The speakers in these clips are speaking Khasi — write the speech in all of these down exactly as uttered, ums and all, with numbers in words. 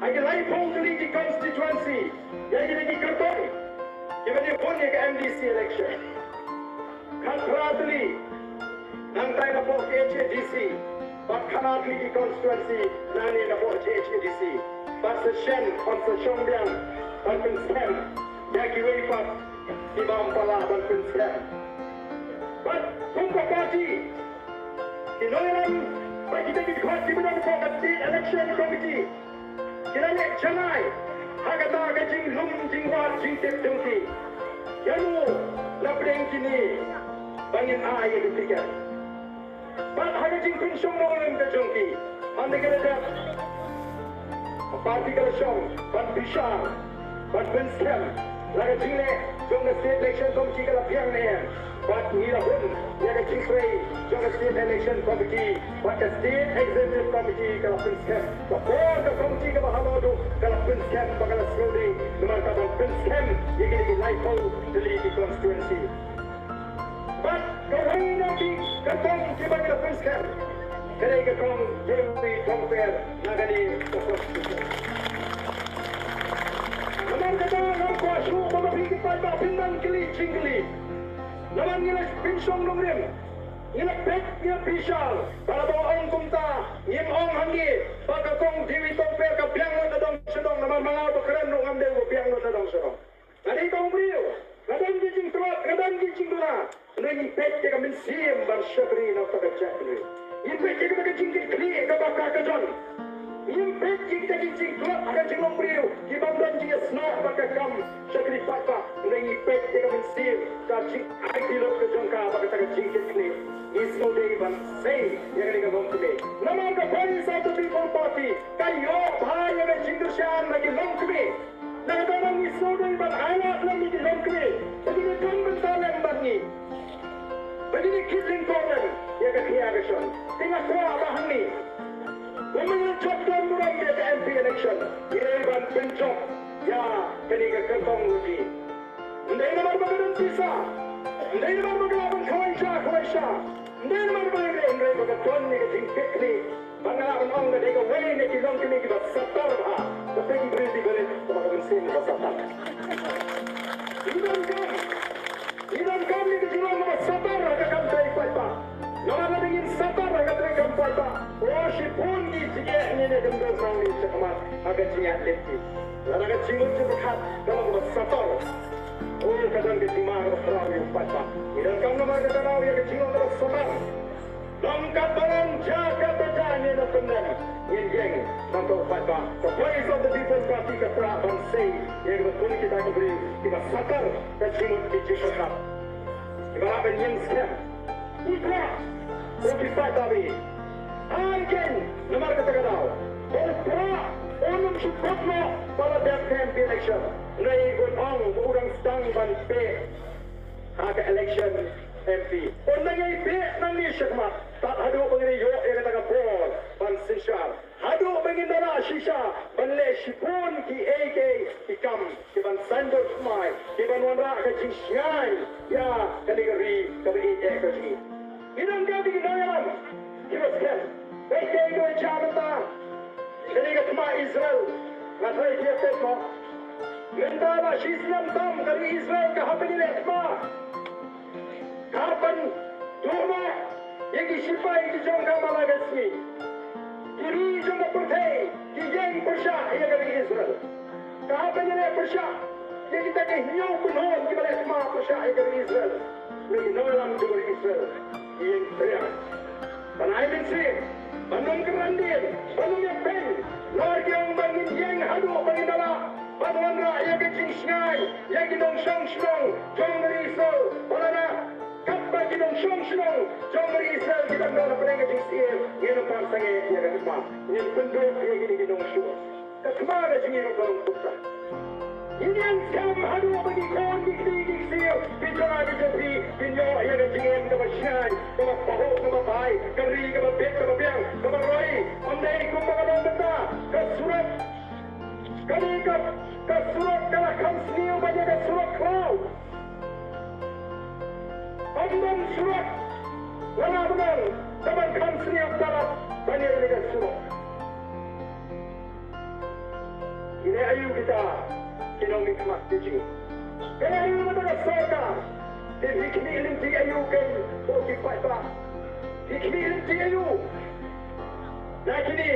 Ha ki laiphew tylli ki constituency, ïa kine ki kyrtong kiba ïa bun ïa ka M D C election. Khatphra tylli nangtai napoh K H A D C, bad khatphra tylli ki constituency nangne napoh K H A D C. Bad sa shen, yn sa shong biang ban pynskhem ïa kiwei pat kiba ym pat lah ban pynskhem. Bad kum ka party, ki nongïalam bad kita ki dkhot kiba don hapoh ka State Election Committee, ki la leh janai ha kata ka jinglum jingwad jingtip jong ki. Ïa uno na pdeng kine ba ngin ai ïa ki tiket? Bad ha ka jingpynshong nongrim ka jong ki, hynda ka la dep, ka party ka la shong ban bishar, ban pynskhem. La ka jingleh jong ka State Election Committee ka la biang ne em? Bad ngi la hun ïa ka jingtrei jong ka State Election Committee, bad ka State Executive Committee ka la pynskhem. Ka por ka committee kaba halor duh ka la pynskhem bad ka la sngewdei namar ka ban pynskhem ïa kine ki laiphew tylli ki constituency. Bad kawei na ki kyrtong kiba ngi la pynskhem ka dei ka kong Dewi Tongper na kane ka constituency. Namar kata ngam kwah shuh ba ma phi ki paidbah phin nang kylli jingkylli. Namar ngi la pynshong nongrim, ngi la peit, ngi la bishar, ba lada ong kumta ngim ong hangne ba ka kong Dewi Tongper ka biang lut na dong sha dong, namar ma nga ba kren ruh ngam dei ba biang lut na dong sha dong. Nga dei tang briew, nga don ki jingtlot, nga don ki jingduna. Hynrei ngi peit ïa ka mynsiem ban shakri na ka bynta ka jaitbynriew. Ngi peit ïa kata ka jingkitkhlieh kaba ka ka don. Ngi peit ïa kita ki jingtlot ha ka jinglong briew, ki bym don jingïasnoh bad ka kam shakri paidbah. Hynrei ngi peit ïa ka mynsiem, ka jingaiti lut ka jong ka bad kata ka jingkitkhlieh. Ngi sngewdei ban sei ïa kane ka longkmie. Namar ka Voice of the People Party ka ïoh bha ïa ka jingkyrshan na ki longkmie. Na kata ngi sngewdei ban ailad lem ïa ki longkmie ba kin ïakren bynta lem bad ngi, ba kin ïakit lyngkor lem ïa ka khia ka shon. Te nga kwah ba hangne, kumba ngi la jop don burom ïa ka M P election, ngi dei ban pynjop ïa kane ka kyrtong ruh. Ym dei namar ba ka don pisa, ym dei namar ba ka lah ban khawai sha khawai sha, ym dei namar ba ka don, hynrei ba ka don ïa ka jingkitkhlieh. Ba nga lah ban ong ka dei kawei na ki longkmie kiba satar bha. Kata ki briew kiba rit, kaba ka mynsiem ba satar. Ngi donkam, ngi donkam ïa ka jinglong kaba satar ha ka kam trei paidbah. Namar lada ngim satar ha ka trei kam paidbah, o shibun ki jingeh ngin ïa kynduh nang ïa shakhmat ha ka jingïaid lynti. Lada ka jingmut jingpyrkhat ka long kaba satar, o ka don ka jingma kaba khraw ïa u paidbah. Ngi donkam namar kata daw ïa ka jinglong kaba satar. Long katba long, jia katba jia, ngin ïa pynlong, ngin ïeng. Nangta u paidbah, ka Voice of the People Party ka kwah ban sei ïa kiba kum kita ki briew kiba satar ka jingmut ki jingpyrkhat, kiba lah ban ïeng skhem. Ngi kwah, ko ki paidbah, ba ai jingkyrmen namar kata ka daw, ba u Prah un ym shu kut noh ba la dep ka M P election. Hynrei un ong ba u dang sdang ban peit ha ka election M P. Ym dang ïai peit nangne shakhmat, tad haduh ba ngin ïoh ïa kata ka bor ban synshar, haduh ba ngin da lah shisha ban leh shibun kiei kiei ki kam, ki ban saiñdur thymmai, ki ban wanrah ka jingshngaiñ ïa kane ka ri kaba ïeit ka jong ngi. Ngi donkam ïa ki nongïalam kiba skhem. Peit ïa kaba jia mynta, kane ka thma Israel. Nga tharai phi ïa peit mo. Mynta la shisnem tam ka ri Israel ka hap ban ïaleh thma, ka hap ban duh noh ïa ki shipai ki jong ka man la ka sngi. Ki ri jong ka pyrthei ki ïeng pyrshah ïa ka ri Israel. Ka hap ban ïaleh pyrshah ïa kita ki hynñiew kynhun kiba leh thma pyrshah ïa ka ri Israel. Hynrei ki nongïalam jong ka ri Israel ki ïeng pyrshah. Ban ai mynsiem, ban ym kren dien, ban ym ïapeiñ. Namar ki ong ba ngin ïeng haduh ba ngin da lah ban wanrah ïa ka jingshngaiñ ïa ki nongshong shnong jong ka ri Israel. Ba lada katba ki nongshong shnong jong ka ri Israel ki dang don hapdeng ka jingsyier, ngin ym pat sangeh ïa ka thma, ngin pynduh ïa kine ki nongshong. Ka thma ka jingim ka long kumta. Ngin ïeng skhem haduh ba ki khun ki kti ki ksiew ki jong nga ki jong phi kin ïoh ïa ka jingim kaba shngaiñ, kaba pahuh, kaba bha, ka ri kaba bit kaba biang, kaba roi. Ym dei kumba ka long mynta, ka surok, ka dei ka, ka surok ka la kham sniew ban ïa ka surok khlaw. Ym don surok, nga la bynong ka ban kham sniew palat ban ïa ka surok. nongmihkhmat ka jong ngi. Ka la ïoh ba ka sorkar, te phi khmih lynti aïu kein ko ki paidbah? Phi khmih lynti aïu na kine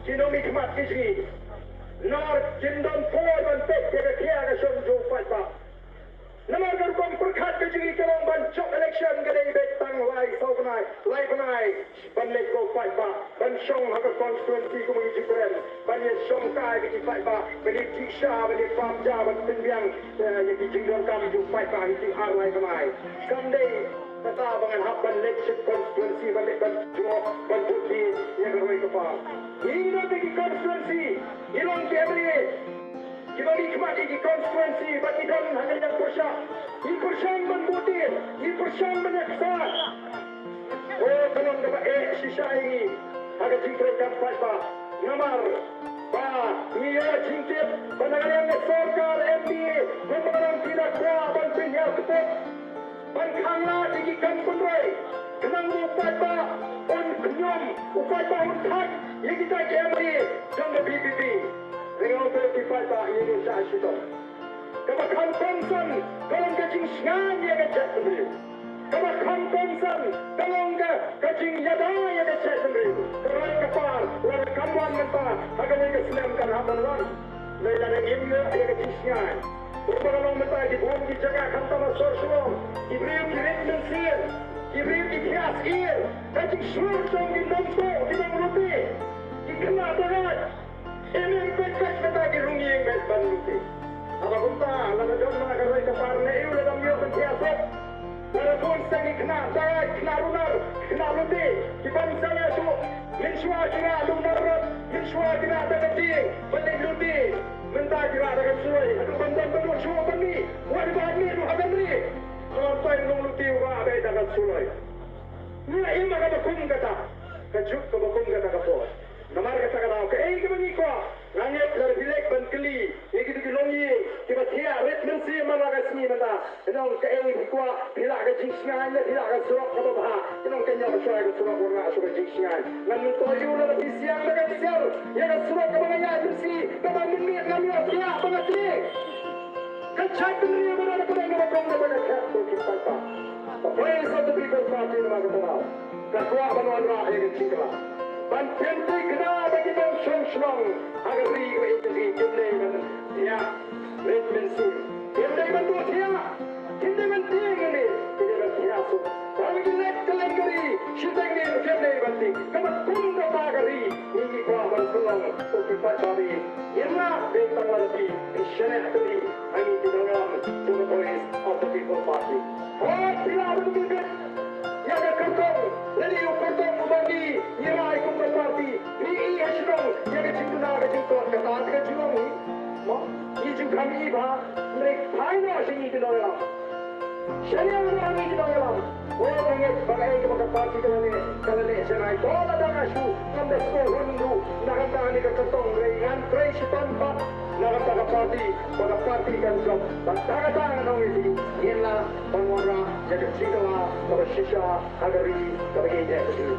ki nongmihkhmat ka jong ngi? Namar kim don por ban peit ïa ka khia ka shong jong u paidbah. Namar ka rukom pyrkhat ka jong ngi ka long ban jop election ka dei beit tang lai saw bnai, lai bnai. Ban leit ko paidbah, ban shong ha ka constituency kumba ngi ju kren, ban ïa shongkai ka ki paidbah, ban ïa jingshisha, ban ïa pam ja, ban pynbiang, eh, ïa ki jingdonkam jong u paidbah ha ki ar lai bnai. Kam dei kata ba ngan hap ban leit sha constituency, ban leit ban jngoh, ban bud ïa ka roi ka par. Ngi don ha ki constituency, ngi long ki M L A. Kiba ngi khmat ïa ki constituency ba ki don ha ka liang pyrshah. Ngi pyrshang ban bud ïa, ngi pyrshang ban ïa ksah. O, ka long kaba eh shisha ïa ngi ha ka jingtrei kam paidbah. Namar ba ngi ïoh jingtip ba na ka liang ka sorkar M D A, kumba ka long ki da kwah ban pynhiar kput. Ban khang lad ïa ki kam pynroi. Khnang ba u paidbah un khñium, u paidbah un thait ïa kita ki M L A jong ka V P P. Ringawt ki paidbah ïa ngi sha shitom. Kaba kham kongsan ka long ka jingshngaiñ ïa ka jaitbynriew. Kaba kham kongsan ka long ka, ka jingïada ïa ka jaitbynriew. Ka roi ka par lada kam wan mynta ha kawei ka snem kan hap ban wan. Lada ngim ïoh ïa ka jingshngaiñ. Kumba ka long mynta ki bun ki jaka khamtam ha sor Shillong, ki briew ki rit mynsiem, ki briew ki thiah syier, ka jingshlur jong ki nongtuh ki nonglute, ki khynnah daraid, im im peit peit mynta ki rung ïing beit ban lute. Haba kumta lada don ma ka roi ka par ne ïu lada ym ïoh ban thiah suk. Lada bun seng ki khynnah daraid, khynnah runar, khynnah lute, ki ban sa ïa suk. Mynshuwa ki rah da u narrot, mynshuwa ki rah da ka dieng, ban leit lute. Mynta ki rah da ka suloi, haduh ban don ban ïoh shuh ban mih, wat ba mih ruh ha ban ri. Namar to u nonglute u rah beit da ka suloi. Ngi la im ha kaba kum kata ka juk, kaba kum kata ka por. Namar kata ka daw kaei kaba ngi kwah, nga ngeit lada phi leit ban kylli ïa kito ki longïing kiba thiah rit mynsiem man la ka sngi mynta. Nong kaei phi kwah, phi lah ka jingshngaiñ ne phi lah ka surok kaba bha? Nong ka ñiah shuwa ka surok, wanrah shuwa ka jingshngaiñ. Ngan myntoi ïa u lada phi siang da ka ksiar ïa ka surok kaba nga ïaid mynsiem, kaba mynmiet ngam ïoh thiah ba nga tieng. Ka jaitbynriew ba don ha pdeng kaba kong kaba nga thiah, ko ki paidbah. The Voice of the People Party namar kata ka daw ka kwah ban wanrah ïa ka jingkylla ban pynthikna ba ki nongshong shnong ha ka ri kaba ïeit ka jong ngi kim dei ban thiah rit mynsiem, kim dei ban duh thiah, kim dei ban tieng ne, kim dei ban thiah suk. Ba ki leit kylleng ka ri shiteng ne, kim dei ban tieng. Kaba kum kata ka ri ngi ngi kwah ban pynlong. Ko ki paidbah, ngin lah dei tang lada phi phi shaniah tylli ha ngi ki nongïalam jong ka Voice of the People Party. Hooid, phi lah ban pynbit ïa ka kyrtong, lane u kyrtong uba ngi ngi rai kum ka party. Ngi ïohi ha shnong ïa ka jingduna ka jingtlot, kata ka jinglong ngi. Mo, ngi ju kham ïohi bha, hynrei phai noh sha ngi ki nongïalam. Shaniah noh ha ngi ki nongïalam. Ko, nga ngeit ba kaei kaba ka party ka la leh, ka la leh sha ngi. Ko, lada nga shu kam da sngewhun ruh na ka bynta kane ka kyrtong, hynrei ngan trei shitom pat na ka bynta ka party, ba ka party kan jop. Bad da kata ngan ong ïa phi, ngin lah ban wanrah ïa ka jingkylla kaba shisha ha ka ri kaba ïeit ka jong ngi.